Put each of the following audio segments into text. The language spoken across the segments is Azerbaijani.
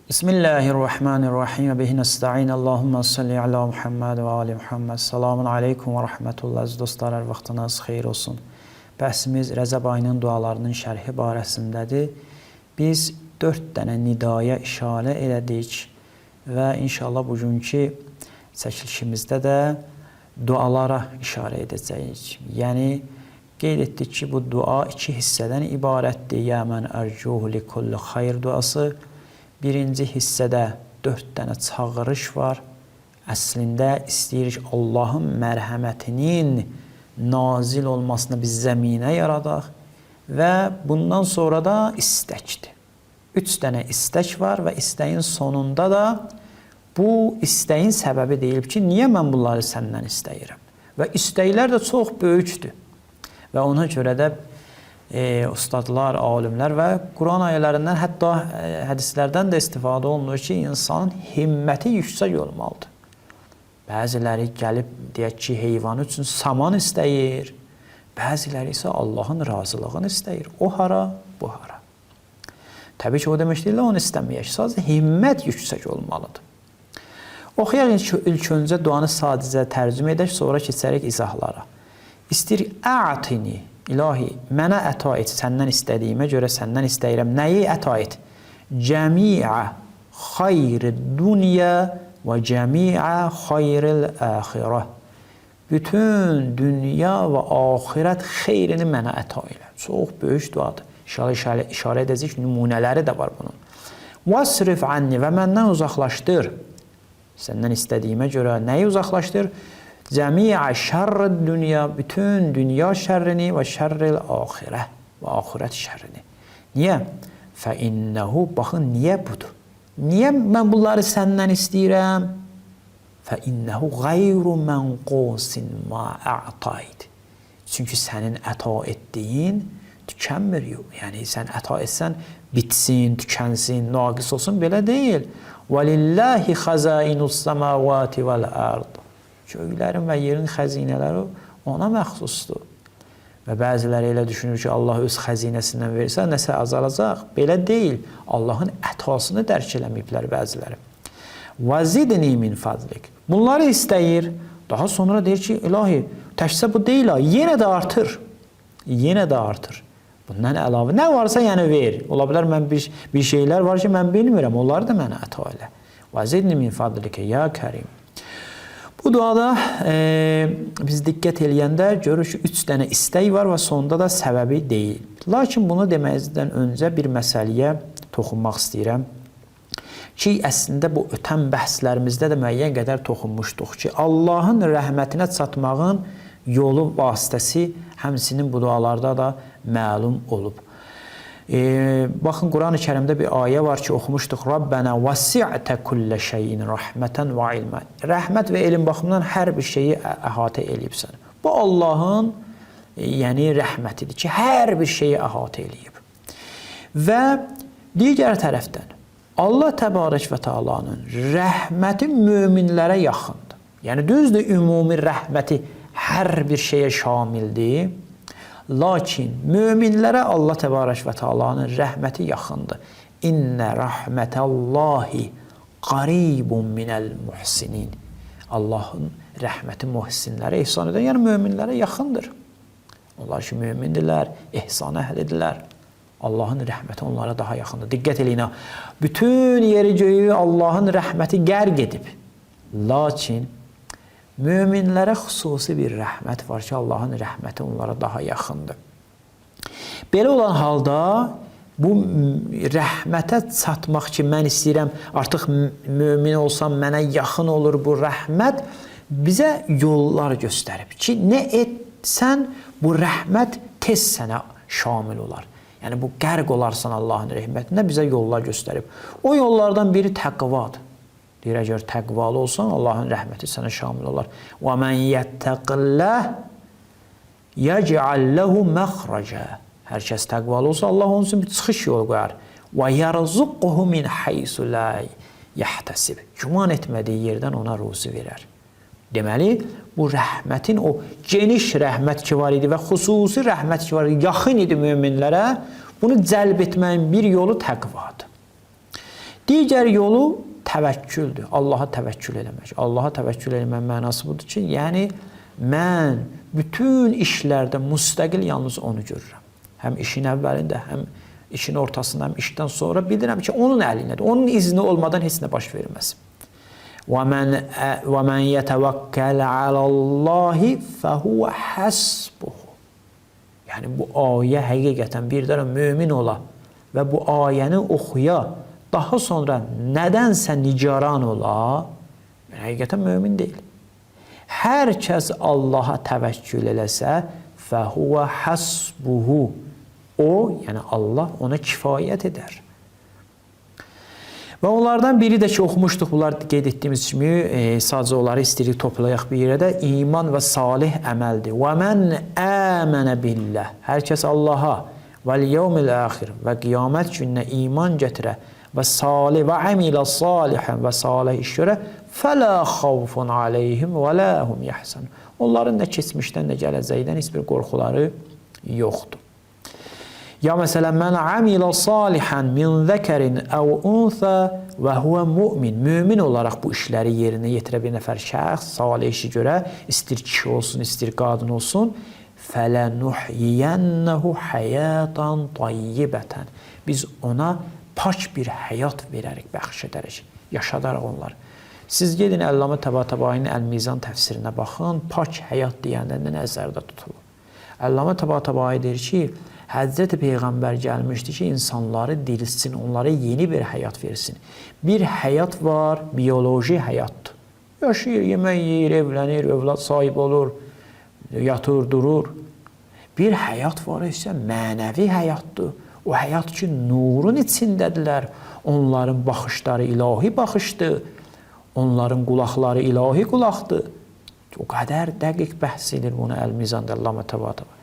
Bismillahirrahmanirrahim. Ve bihi nesta'in. Allahümme salli ala Muhammed ve ali Muhammed. Selamun aleykum ve rahmetullah. Əziz dostlar, hər vaxtınız xeyir olsun. Bəhsimiz Rəcəb ayının dualarının şərhi barəsindədir. Biz 4 dənə nidaya işarə elədik və inşallah bugünkü çəkilişimizdə də dualara işarə edəcəyik. Yəni qeyd etdik ki, bu dua iki hissədən ibarətdir. Ya mən ərcuhu li kulli xeyr duası. Birinci hissədə 4 dənə çağırış var. Əslində istəyirik Allahın mərhəmətinin nazil olmasını biz zəminə yaradaq və bundan sonra da istəkdir. 3 dənə istək var və istəyin sonunda da bu istəyin səbəbi deyilib ki, niyə mən bunları səndən istəyirəm? Və istəklər də çox böyükdür. Və ona görə də ustadlar, alimlər və Quran ayələrindən, hətta hədislərdən də istifadə olunur ki, insanın himməti yüksək olmalıdır. Bəziləri gəlib deyək ki, heyvanı üçün saman istəyir. Bəziləri isə Allahın razılığını istəyir. O hara, bu hara. Təbii ki, o demək deyil, onu istəməyək. Sadəcə himmət yüksək olmalıdır. Oxuyaq ilk öncə duanı sadəcə tərcümə edək, sonra keçərək izahlara. İstəyir a'tini, ilahi, mənə əta et, səndən istədiyimə görə səndən istəyirəm. Nəyi əta et? Cəmi'a xeyri dünya və cəmi'a xeyril əxirə. Bütün dünya və axirət xeyrini mənə əta elə. Çox böyük duadır. İnşallah işarə edəcək nümunələri də var bunun. Vasrif anni və məndən uzaqlaşdır. Səndən istədiyimə görə nəyi uzaqlaşdır? Cəmi'a şərr dünya, bütün dünya şərrini və şərril axirə və axirət şərrini. Niyə? Fə innehu, baxın niyə budur? Niyə mən bunları səndən istəyirəm? Fə innehu qeyru mənqusin ma a'tayt. Çünki sənin əta etdiyin tükənmir. Yəni sən əta etsən bitsin, tükənsin, naqis olsun, belə deyil. Və lillahi xəzainus semavati vel ard. Göylərin və yerin xəzinələri ona məxsusdur. Və bəziləri elə düşünür ki, Allah öz xəzinəsindən versə nəsə azalacaq. Belə deyil. Allahın ətasını dərk eləməyiblər bəziləri. Və zidni min fadlik. Bunları istəyir. Daha sonra deyir ki, ilahi, təkcə bu deyil, ha, yenə də artır. Yenə də artır. Bundan əlavə nə varsa yəni ver. Ola bilər mən bir şeylər var ki, mən bilmirəm. Onları da mənə əta elə. Və zidni min fadlikə ya Kərim. Bu duada biz diqqət eləyəndə görürük ki, 3 dənə istək var və sonda da səbəbi deyil. Lakin bunu deməkdən öncə bir məsələyə toxunmaq istəyirəm ki, əslində bu ötən bəhslərimizdə də müəyyən qədər toxunmuşduq ki, Allahın rəhmətinə çatmağın yolu vasitəsi həmçinin bu dualarda da məlum olub. Baxın, Quran-ı Kərimdə bir ayə var ki, oxumuşduq. Rabbənə vasi'tə kullə şeyin rəhmətən və ilmə. Rəhmət və elm baxımından hər bir şeyi əhatə eləyibsən. Bu Allahın yəni rəhmətidir ki, hər bir şeyi əhatə eləyib. Və digər tərəfdən Allah Təbarək və Teala'nın rəhməti möminlərə yaxındır. Yəni düzdür, ümumi rəhməti hər bir şeyə şamildir. Lakin möminlərə Allah Təbarək və Teala'nın rəhməti yaxındır. İnnə rəhmətəllahi qaribun minəl muhsinin. Allahın rəhməti muhsinlərə, ehsan edən, yəni möminlərə yaxındır. Onlar ki, mömindirlər, ehsan əhlidirlər. Allahın rəhməti onlara daha yaxındır. Diqqət eləyin, bütün yeri göyü Allahın rəhməti qərq edib. Lakin möminlərə xüsusi bir rəhmət var ki, Allahın rəhməti onlara daha yaxındır. Belə olan halda bu rəhmətə çatmaq ki, mən istəyirəm, artıq mömin olsam mənə yaxın olur bu rəhmət, bizə yollar göstərib ki, nə etsən bu rəhmət tez sənə şamil olar. Yəni bu qərq olarsan Allahın rəhmətinə, bizə yollar göstərib. O yollardan biri təqvadır. Deyir, əgər təqvalı olsan, Allahın rəhməti sənə şamil olar. Və mən yəttəqilləh yec'al lehu məxraca. Hər kəs təqvalı olsa, Allah onun üçün bir çıxış yolu qoyar. Və yerzuquhu min haysu la yahtəsib. Güman etmədiyi yerdən ona ruzi verər. Deməli, bu rəhmətin o geniş rəhmət ki var idi və xüsusi rəhmət ki var idi, yaxın idi möminlərə, bunu cəlb etməyin bir yolu təqvadır. Digər yolu təvəkküldür. Allaha təvəkkül eləmək. Allaha təvəkkül eləmək mənası budur ki, yəni mən bütün işlərdə müstəqil yalnız onu görürəm. Həm işin əvvəlində, həm işin ortasında, həm işdən sonra bilirəm ki, onun əlindədir. Onun izni olmadan heç nə baş verməz. وَمَنْ يَتَوَكَّلْ عَلَى اللّٰهِ فَهُوَ حَسْبُهُ. Yəni bu ayə həqiqətən bir dənə mömin ola və bu ayəni oxuya, daha sonra nədənsə nigaran ola, yəni, həqiqətən mömin deyil. Hər kəs Allaha təvəkkül eləsə, fəhuve hasbuhu. O, yəni Allah ona kifayət edər. Və onlardan biri də ki, oxumuşduq, bunlar qeyd etdiyimiz kimi, sadəcə onları istəyirik toplayaq bir yerə də, iman və salih əməldir. Və mən əmənə billah. Hər kəs Allaha vəl yevmil axir və qiyamət gününə iman gətirə və salih və amilə salihan və salih iş görə, fələ xavfun aleyhim və la hum yahzanun. Onların nə keçmişdən, nə gələcəkdən heç bir qorxuları yoxdur. Ya məsələn, mən amilə salihan min zəkərin əv unsa və huvə mümin. Mümin olaraq bu işləri yerinə yetirə bir nəfər şəxs salih işi görə, istir kişi olsun, istir qadın olsun, fələnuhyiyənəhu həyatan tayyibətən. Biz ona pak bir həyat verərik, bəxş edərik, yaşadaraq onlar. Siz gedin Əllamə Təbatabainin Əl-Mizan təfsirinə baxın, pak həyat deyəndə nə nəzərdə tutulur? Əllamə Təbatabai deyir ki, Həzrəti Peyğəmbər gəlmişdi ki, insanları diriltsin, onlara yeni bir həyat versin. Bir həyat var, bioloji həyatdır. Yaşayır, yemək yeyir, evlənir, övlad sahibi olur, yatır, durur. Bir həyat var isə mənəvi həyatdır. O həyat ki, nurun içindədirlər. Onların baxışları ilahi baxışdır. Onların qulaqları ilahi qulaqdır. O qədər dəqiq bəhs edir bunu Əl-Mizanda Əllamə Təbatabai.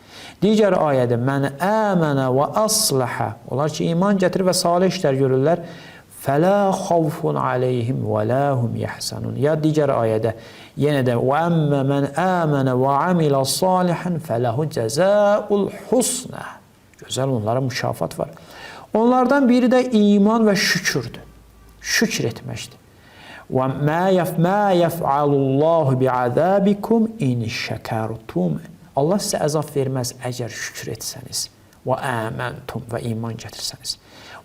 Digər ayədə mən əmənə və aslaha, onlar ki iman gətirir və salih işlər görürlər, fələ xavfun aleyhim və la hum yahzanun. Ya digər ayədə yenə də və əmmə mən əmənə və amilə salihan fələhu cəzaul husna. Gözəl onlara mükafat var. Onlardan biri də iman və şükürdür. Şükür etməkdir. Və mə yef'alullahu bi'azabikum in şəkertum. Allah sizə əzab verməz əgər şükür etsəniz və əməntum və iman gətirsəniz.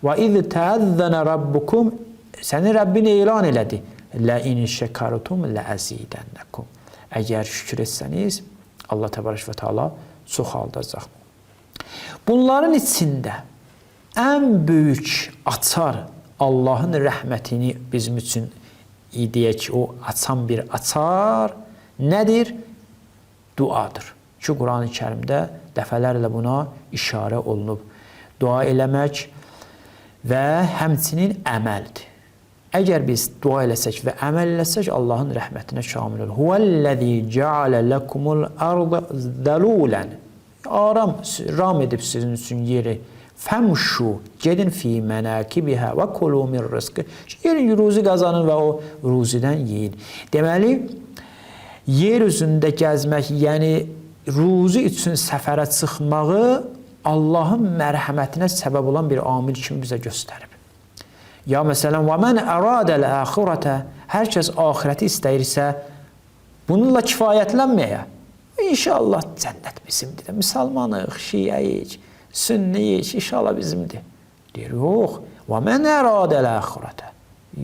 Və iz təəzzənə rabbukum, sənin Rəbbin elan elədi. Lə in şəkertum lə əzidənləkum. Əgər şükür etsəniz, Allah təbarək və təala çoxaldacaq. Bunların içində ən böyük açar Allahın rəhmətini bizim üçün deyək ki, o açan bir açar nədir? Duadır. Ki, Quran-ı Kərimdə dəfələrlə buna işarə olunub. Dua eləmək və həmçinin əməldir. Əgər biz dua eləsək və əməl eləsək, Allahın rəhmətinə şamil olur. Huvəl-ləzî ceale lekumul arda zəlûlən. Aram, ram edib sizin üçün yeri. Fəmşu, gedin fi mənəkibihə və kulu min rızqı. Yerin ruzi qazanın və o ruzidən yeyin. Deməli, yer üzündə gəzmək, yəni ruzi üçün səfərə çıxmağı Allahın mərhəmətinə səbəb olan bir amil kimi bizə göstərib. Ya məsələn, və mən əradəl əxirətə, hər kəs axirəti istəyirsə, bununla kifayətlənməyə. İnşallah cənnət bizimdir. Müsəlmanıq, şiəyik, sünniyik, inşallah bizimdir. Deyir, yox, və mən əradəl əxirətə.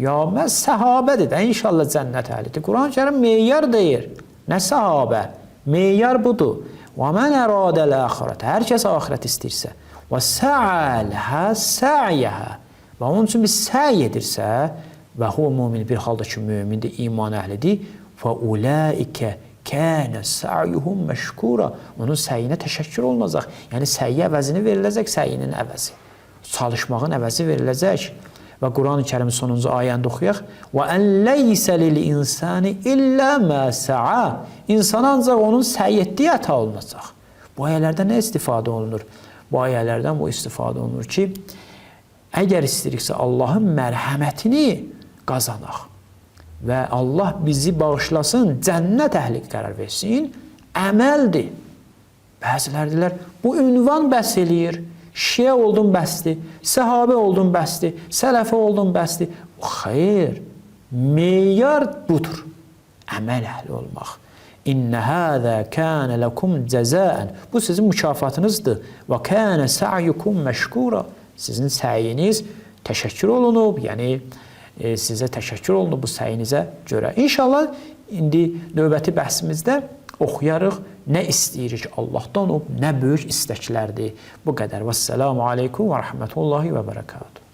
Ya mən səhabədir də, inşallah cənnət əhlidir. Quran-ı Kərim meyar deyir. Nə səhabə? Meyar budur. Və mən əradəl əxirətə. Hər kəs axirət istəyirsə. Və sə'əlhə sə'yəhə. Və onun üçün bir səy edirsə, və hu mümin bir halda ki, mümindir, iman əhlidir. Fə ulaikə kənə sa'yuhum məşkura. Onun səyinə təşəkkür olunacaq. Yəni səyi əvəzini veriləcək, səyinin əvəzi. Çalışmağın əvəzi veriləcək. Və Quran-ı Kərimin sonuncu ayəni oxuyaq. Və ən leysə lil insani illə mə sa'a. İnsana ancaq onun səy etdiyi əta olunacaq. Bu ayələrdən nə istifadə olunur? Bu ayələrdən bu istifadə olunur ki, əgər istəyiriksə Allahın mərhəmətini qazanaq və Allah bizi bağışlasın, cənnət əhli qərar versin, əməldir. Bəziləri deyirlər, bu ünvan bəs eləyir. Şiə oldun bəsdir, səhabə oldun bəsdir, sələfi oldun bəsdir. Xeyr, meyar budur. Əməl əhli olmaq. İnne hâzâ kâne lekum cezâen. Bu sizin mükafatınızdır. Və kâne sa'yukum məşkura. Sizin səyiniz təşəkkür olunub, yəni sizə təşəkkür olunub bu səyinizə görə. İnşallah indi növbəti bəhsimizdə oxuyarıq nə istəyirik Allahdan, o nə böyük istəklərdir. Bu qədər. Vəssalamu aleykum və rəhmətullahi və bərəkatuhu.